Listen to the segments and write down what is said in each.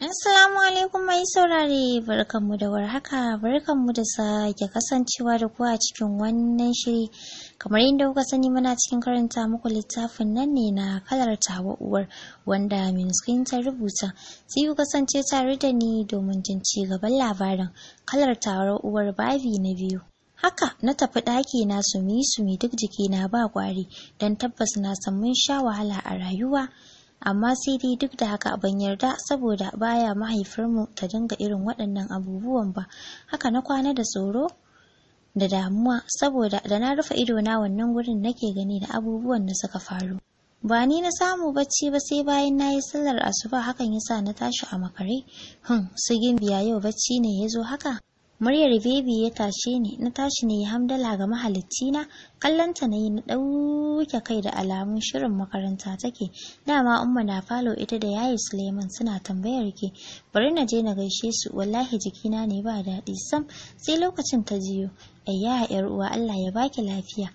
Assalamu alaikum mai saurare, barkanmu da warhaka, barkanmu da sake kasancewa da ku a cikin wannan shiri. Kamar yadda kuka sani, muna cikin karanta muku littafin nan ne na Kalar Tawa Uwar, wanda Minskin ta rubuta. Sai ku kasance tare da ni domin jin ci gaban labarin Kalar Tawa Uwar, babi na biyu. Haka na tafi ɗaki na sumi sumi, duk jikina ba gwari, don tabbas na san mun sha wahala a rayuwa. Amma sai dai duk da haka ban yarda saboda baya mahaifarmu ta dinga irin waɗannan abubuwan ba. Haka na kwana da tsoro da damuwa, saboda da na rufe ido na wannan gurin nake gani da abubuwan da suka faru. Ba ni na samu bacci ba sai bayan na yi sallar asuba, hakan yasa na tashi a makare. Su Gimbiya, yau bacci ne ya zo haka? Muryar Baby ya tashe ni. Na tashi ne hamdala ga mahalicci na. Kallanta na yi, na ɗauke kai, da alamun shirin makaranta take. Dama Umma na falo ita da Yayi Suleiman suna tambayar ke. Bari na je na gaishe su, wallahi jikina ne ba daɗi sam. Sai lokacin ta jiyo. "Ayya yar uwa, Allah ya baki lafiya."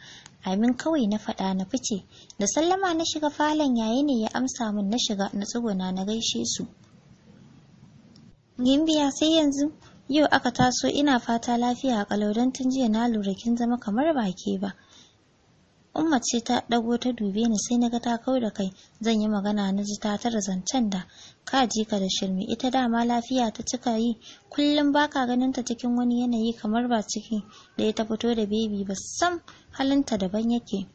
"Amin," kawai na faɗa na fice. Da sallama na shiga falon, yayi ne ya amsa min. Na shiga, na tsuguna na gaishe su. "Gimbiya, sai yanzu yau aka taso? Ina fata lafiya kalau, don tun jiya na lura kin zama kamar bake ba." Umma ce ta dago ta dube ni, sai naga ta kau da kai. Zan yi magana na ji ta tara zancen da "Ka ji ka da shirme, ita dama lafiya ta cika yi? Kullum baka ganin ta cikin wani yanayi kamar ba ciki ɗaya ta fito da Baby ba. Sam halinta daban yake.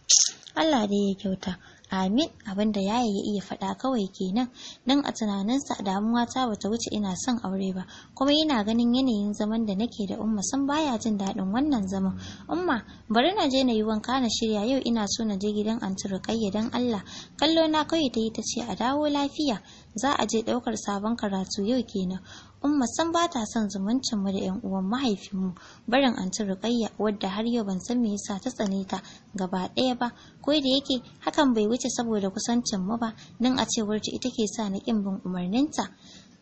Allah dai ya kyauta." "Amin." Abinda yaya ya iya faɗa kawai kenan, dan a tunaninsa damuwa ta bata wuce ina son aure ba, kuma yana ganin yanayin zaman da nake da Umma, san baya jin daɗin wannan zaman. "Umma, bari na je na yi wanka na shirya, yau ina so na je gidan Anti Rukayya dan Allah." Kallo na kawai ta yi ta ce, "A dawo lafiya." Za a je ɗaukar sabon karatu yau kenan. Umma san ba ta son zumuncin mu da ƴan uwan mahaifinmu, barin Anti Rukayya, wadda har yau ban san me yasa ta tsane ta gaba ɗaya ba, ko da yake hakan bai wuce saboda kusancin mu ba, dan a cewar ta ita ke sa na kin bin umarninta.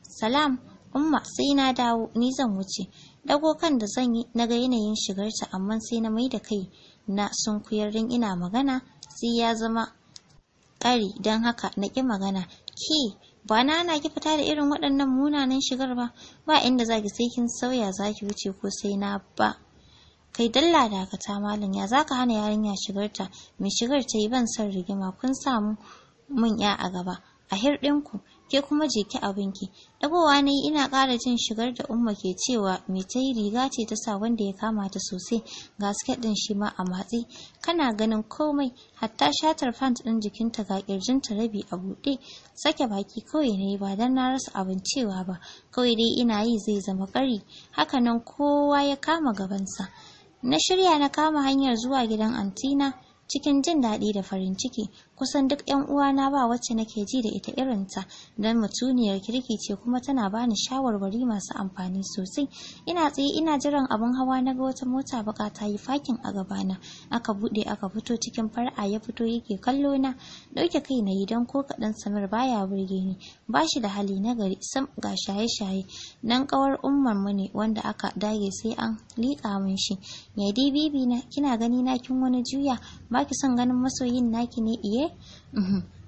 "Salam Umma, sai na dawo, ni zan wuce." Dago kan da zan yi na ga yanayin shigarta, amma sai na mai da kai na sunkuyar, don ina magana sai ya zama ƙari, don haka na ƙi magana. "Ke, ba na ana ki fita da irin waɗannan munanan shigar ba. Ba inda zaki sai kin sauya zaki wuce, ko sai na ba kai." "Dalla dakata malam, ya zaka hana yarinya shigarta? Mai shigar ta yi? Ban son rigima, kun samu mun ya a gaba a hirɗinku. Ke kuma je ki abinki." Dagowa na yi ina ƙara jin shigar da Umma ke cewa me ta yi. Riga ce ta sa wanda ya kama ta sosai, ga siket ɗin shi ma a matse, kana ganin komai, hatta shatar pant ɗin jikinta, ga ƙirjinta rabi a buɗe. Sake baki kawai na yi, ba don na rasa abin cewa ba, kawai dai ina yi zai zama ƙari. Haka nan kowa ya kama gabansa. Na shirya na kama hanyar zuwa gidan antina cikin jin daɗi da farin ciki. Kusan duk ƴan uwana ba wacce nake ji da ita irinta, don mutuniyar kirki ce kuma tana bani shawarwari masu amfani sosai. Ina tsaye ina jiran abin hawa na ga wata mota baka ta yi fakin a gabana. Aka buɗe aka fito, cikin far'a ya fito yake kallo na. Ɗauke kai na yi, don ko kaɗan Samir baya burge ni. Ba shi da hali na gari sam, ga shaye-shaye. Nan kawar ummar mu ne wanda aka dage sai an liƙa min shi. "Me dai Baby na, kina gani na kin wani juya? Ba ki son ganin masoyin naki ne iye?"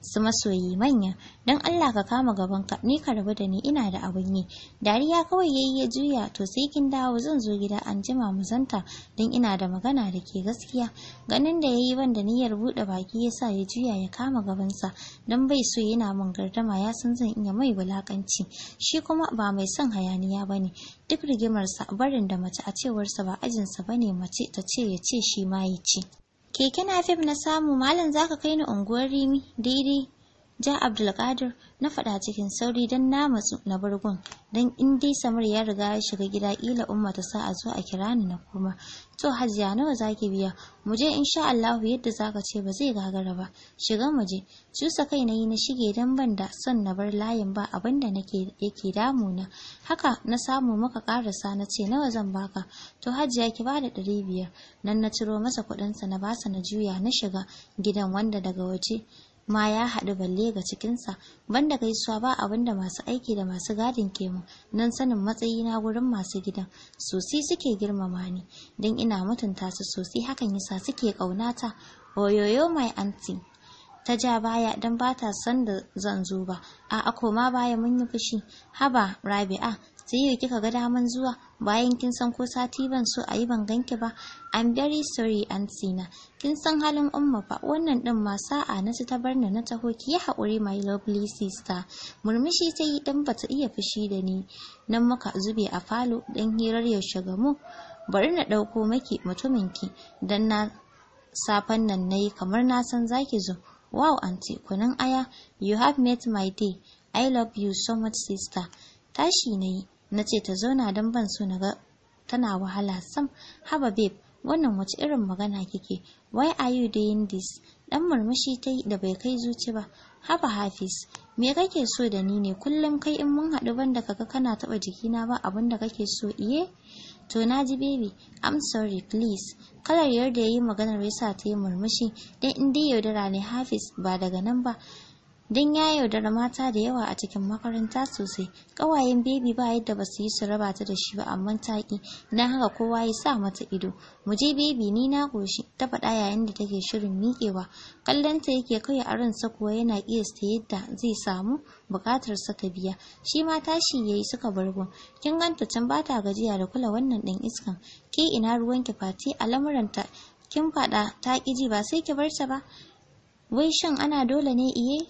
"Su masoyi manya, don Allah ka kama gabanka, ni ka rabu da ni, ina da abun yi." Dariya kawai yayi ya juya. "To sai kin dawo, zan zo gida an jima mu zanta, don ina da magana da ke gaskiya." Ganin da yayi ban da niyyar buɗe baki yasa ya juya ya kama gabansa, don bai so yana min gardama, ya san zan iya mai wulakanci. Shi kuma ba mai son hayaniya bane. Duk rigimarsa barin da mace, a cewarsa ba ajinsa bane, mace ta ce ya ce shi ma ya ce. Keke Napep na samu. "Malam, zaka kai ni Unguwar Rimi daidai Ja Abdulkadir?" na faɗa cikin sauri, don na matsu na bargun, don in dai Samir ya riga ya shiga gida, ƙila Umma ta sa a zo a kira ni na koma. "To Hajiya, nawa zaki biya?" "Mu je, insha Allahu yadda zaka ce ba zai gagara ba. Shiga mu je." Cusa kai na yi na shige, don ban da son na bar layin ba abin da nake yake damuna. Haka na samu muka karasa. Na ce, "Nawa zan baka?" "To Hajiya, ki bada 500." Nan na ciro masa kuɗinsa na basa, na juya na shiga gidan, wanda daga waje ma ya haɗu balle ga cikinsa. Banda gaisuwa ba abin da masu aiki da masu gadin ke mu, don sanin matsayina gurin masu gidan. Sosai suke girmama ni, don ina mutunta su sosai, hakan yasa suke ƙaunata. Oyoyo my aunty. Ta ja baya don ba ta san da zan zo ba. A'a, koma baya, mun yi fushi. Haba Rabi'a, sai yau kika ga daman zuwa bayan kin san ko sati ban so a yi ban ganki ba. I'm very sorry, aunty na. Kin san halin Umma fa. Wannan din ma sa'a na ci ta bar ni na taho. Ki yi haƙuri, my lovely sister. Murmushi ta yi dan bata iya fushi da ni. Nan muka zube a falo dan hirar yaushe gamu. Bari na ɗauko maki mutuminki, dan na safen nan nayi kamar na san zaki zo. Wow aunty, kunun aya, you have made my day. I love you so much, sister. Tashi nayi na ce ta zauna don ban so na ga tana wahala sam. Haba babe, wannan wace irin magana kike? Why are you doing this? Dan murmushi ta yi da bai kai zuci ba. Haba Hafiz, me kake so da ni ne? Kullum kai in mun haɗu banda kaga kana taɓa jikina ba abin da kake so, iye? To na ji baby, I'm sorry, please. Kalar yadda ya yi maganar yasa ta yi murmushi, don in dai yaudara ne Hafiz ba daga nan ba, don ya yaudara mata da yawa a cikin makaranta sosai. Ƙawayen baby ba yadda ba su yi su raba ta da shi ba, amma ta ƙi, don haka kowa ya sa mata ido. Mu je baby, ni na goshi, ta faɗa yayin da take shirin miƙewa. Kallon ta yake kai, a ransa kuwa yana ƙiyasta yadda zai samu buƙatar sa ta biya. Shi ma tashi yayi suka bar gun. Kin ganta can, ba ta gajiya da kula wannan ɗin iskan. Ke ina ruwanki Fati a lamuranta? Kin faɗa ta ƙi ji, ba sai ki bar ta ba. Wai shin ana dole ne, iye?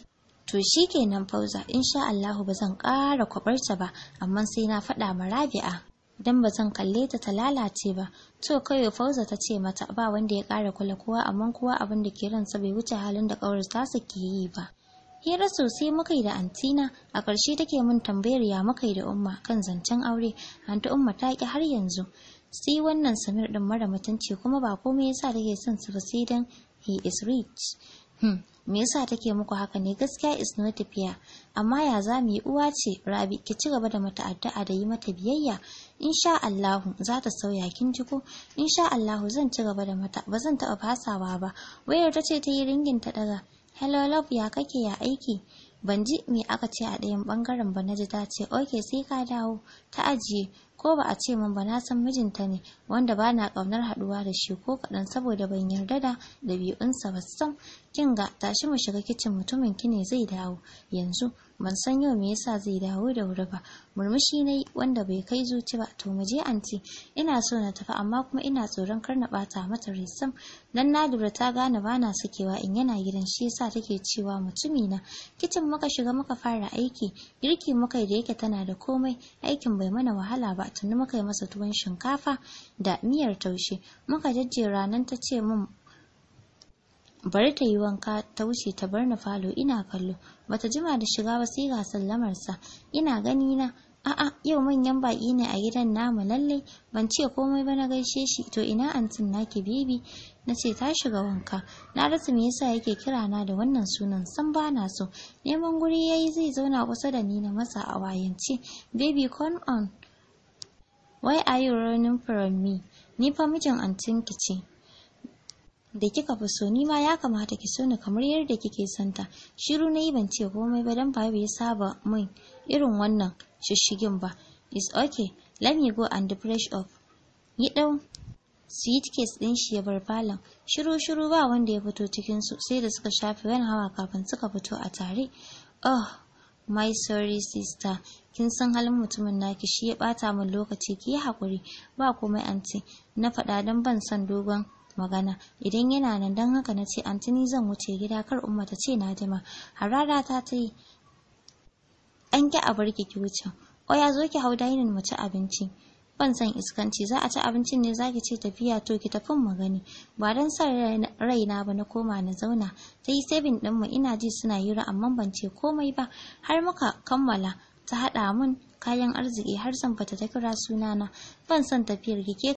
To shi kenan Fauza, insha Allahu ba zan ƙara kwabarta ba, amma sai na faɗa ma Rabi'a. Dan ba zan kalle ta ta lalace ba. To kawai Fauza ta ce mata ba wanda ya ƙara kula kowa, amma kowa abin da ke ransa bai wuce halin da ƙawar tasa ke yi ba. Hira sosai muka yi da antina, a ƙarshe take mun tambayar ya muka yi da Umma kan zancen aure. Anti Umma ta ƙi har yanzu. Sai wannan Samir ɗin mara mutunci, kuma ba komai yasa take son su ba sai dan he is rich. Me yasa take muku haka ne? Gaskiya is not fair. Amma ya za mu yi, uwa ce Rabi, ki ci gaba da mata addu'a da yi mata biyayya. Insha Allahu za ta sauya, kin ji ko? Insha Allahu zan ci gaba da mata, ba zan taɓa fasawa ba. Wayar ta ce ta yi ringing, ta daga. Hello love, ya kake, ya aiki? Ban ji me aka ce a ɗayan bangaren ba, naji ta ce okay, sai ka dawo. Ta ajiye. Ko ba a ce min ba na san mijinta ne, wanda ba na ƙaunar haɗuwa da shi ko kaɗan saboda ban yarda da ɗabi'unsa ba sam. Kin ga, tashi mu shiga kicin, mutumin ki ne zai dawo yanzu. Ban san yau me yasa zai dawo da wuri ba. Murmushi na yi wanda bai kai zuci ba. To mu je aunty, ina so na tafi amma kuma ina tsoron kar na bata mata rai sam, dan na lura ta gane bana sakewa in yana gidan, shi yasa take cewa mutumina. Kicin muka shiga muka fara aiki. Girki muka yi, da yake tana da komai, aikin bai mana wahala ba. Tuni muka yi masa tuwon shinkafa da miyar taushe muka jejjera. Nan ta ce min bari ta yi wanka, ta wuce ta bar ni falo ina kallo. Bata jima da shiga ba sai ga sallamarsa. Ina gani na, a'a, yau manyan baki ne a gidan namu lallai. Ban ce komai ba, na gaishe shi. To ina antyn naki baby? Na ce ta shiga wanka. Na rasa me yasa yake kira na da wannan sunan, san ba na so. Neman guri yayi zai zauna kusa da ni, na masa a wayance. Baby, come on, why are you running from me? Ni fa mijin antyn ki ce da kika fi so, ni ma ya kamata ki so ni kamar yadda kike santa. Shiru na yi, ban ce komai ba, dan ba ya saba min irin wannan shishigin ba. It's okay, let me go and fresh up. Yi dau suitcase din shi ya bar falon. Shiru shiru, ba wanda ya fito cikin su sai da suka shafe wani hawa kafin suka fito a tare. Oh my sorry sister, kin san halin mutumin naki, shi ya bata min lokaci. Ki yi hakuri. Ba komai aunty, na faɗa don ban son dogon magana idan yana nan. Don haka na ce aunty, ni zan wuce gida, kar Umma ta ce na jima. Harara ta ta yi, an ki a barki ki wuce. O ya zo ki hau dining mu ci abinci. Ban san iskanci. Za a ci abincin ne zaki ce tafiya? To ki tafin mu gani. Ba dan san raina ba na koma na zauna. Ta yi serving din mu, ina ji suna hira amma ban ce komai ba har muka kammala. Ta haɗa mun kayan arziki, har zan fita ta kira sunana. Ban son tafiyar ki ke.